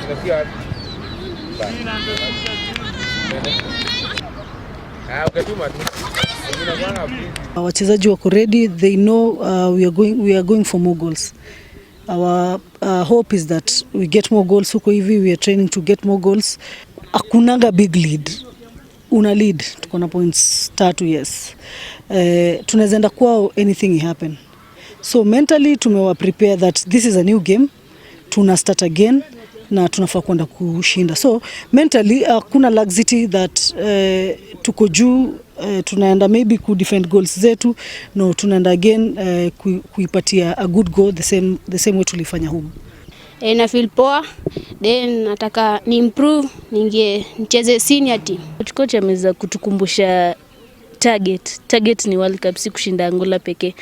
Unafikia wapi? Ah, ukatuma tu. Unakuwa busy. Wachezaji wako ready, they know we are going for more goals. Our hope is that we get more goals huko hivi, we are training to get more goals. Hakunanga big lead. Una lead, tuko na points 3, yes. Tunaweza enda kwao, anything happen. So mentally tumewa prepare that this is a new game, tuna start again na tunafaa kwenda kushinda. So mentally hakuna laxity that tuko juu, tunaenda maybe ku defend goals zetu. No, tunaenda again kuipatia a good goal the same way tulifanya home. E, na feel poa, then nataka ni improve, niingie nicheze senior team. Coach ameweza kutukumbusha target. Target ni World Cup, si kushinda Angola pekee.